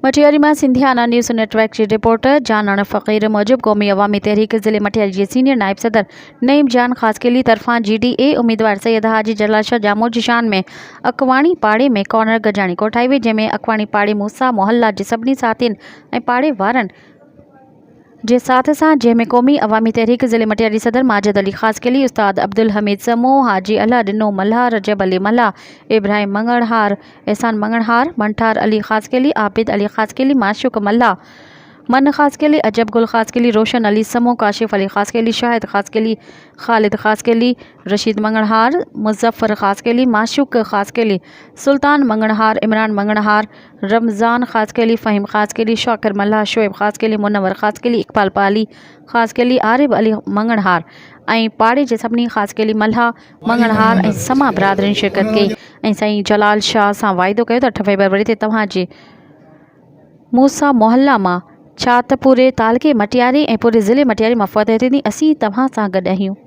مٽياري مان Sindhiana news net work جي reporter جانڻ فقير موجب قومي عوامي تحريڪ ضلعي مٽياري جي سينيئر نائب صدر نعيم جان خاصخيلي طرفان جي ڊي اي اميدوار سيد حاجي جلال شاهه ڄاموٽ جي شان ۾ اڪواڻي پاڙي ۾ ڪارنر گڏجاڻي ڪوٺائي وئي جنهن ۾ اڪواڻي پاڙي موسيٰ محلا جي سڀني ساٿين ۽ پاڙي وارن جي ساٿ سان جنهن ۾ قومي عوامي تحريڪ ضلعي مٽياري صدر ماجد علي خاصخيلي، استاد عبدالحميد سمون، حاجي الله ڏنو ملاح، رجب علي ملاح، ابراهيم مڱڻهار، احسان مڱڻهار، منٺار علي خاصخيلي، عابد علي خاصخيلي، معشوق ملاح، من خاصخيلي، عجب گل خاصخيلي، روشن علي سمون، ڪاشف علي خاصخيلي، شاهد خاصخيلي، خالد خاصخيلي، رشيد مڱڻهار، مظفر خاصخيلي، معشوق خاصخيلي، سلطان مڱڻهار، عمران مڱڻهار، رمضان خاصخيلي، فهيم خاصخيلي، شاڪر ملاح، شعيب خاصخيلي، منور خاصخيلي، اقبال پالي خاصخيلي، عارب علي مڱڻهار ۽ پاڙي جي سڀني خاصخيلي ملاح، مڱڻهار ۽ سما برادرين شرڪت ڪئي ۽ سائين جلال شاهه سان واعدو ڪيو ته اٺ فيبروري تي توهان جي موسيٰ محلا مان ڇا ته پوري تعلقي مٽياري ۽ پوري ضلعي مٽياري مان فتح ٿيندي اسين توهان سان گڏ آهيون.